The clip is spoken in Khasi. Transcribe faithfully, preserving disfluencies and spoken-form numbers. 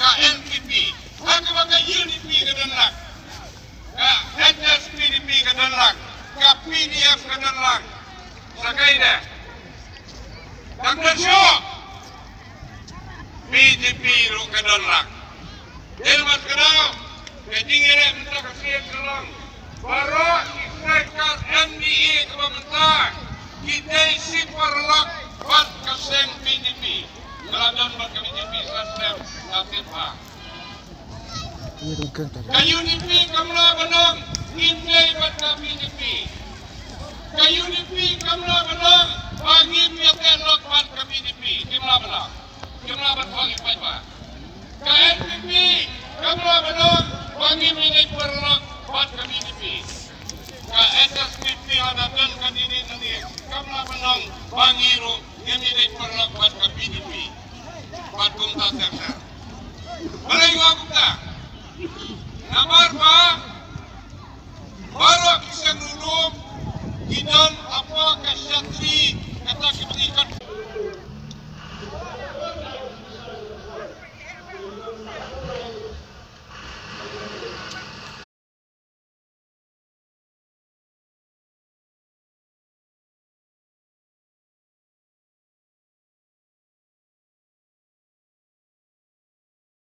Ka N P P, ha kaba ka U D P ka don lang, ka H S P D P ka don lang, ka P D F ka don lang. Sa kaei de? Dang don shuh. B J P ruh ka don lang. Dei namar kata ka dei, ka jingïaleh mynta ka sien ka long, baroh ki seng ka M D A kaba mynta ki dei shi paralok bad ka seng B J P. Ka la don bad ka B J P sa snem ka tip ha. Ka U D P kam lah ban ong ngin dei bad ka B J P. Ka U D P kam lah ban ong ba ngim ïateh lok bad ka B J P. Kim lah ban ong. Kim lah ban ong i paidbah. Ka N P P kam lah ban ong ba ngim ïadei paralok bad ka B J P. Ka H S P D P lada don candidate nangne kam lah ban ong ba ngi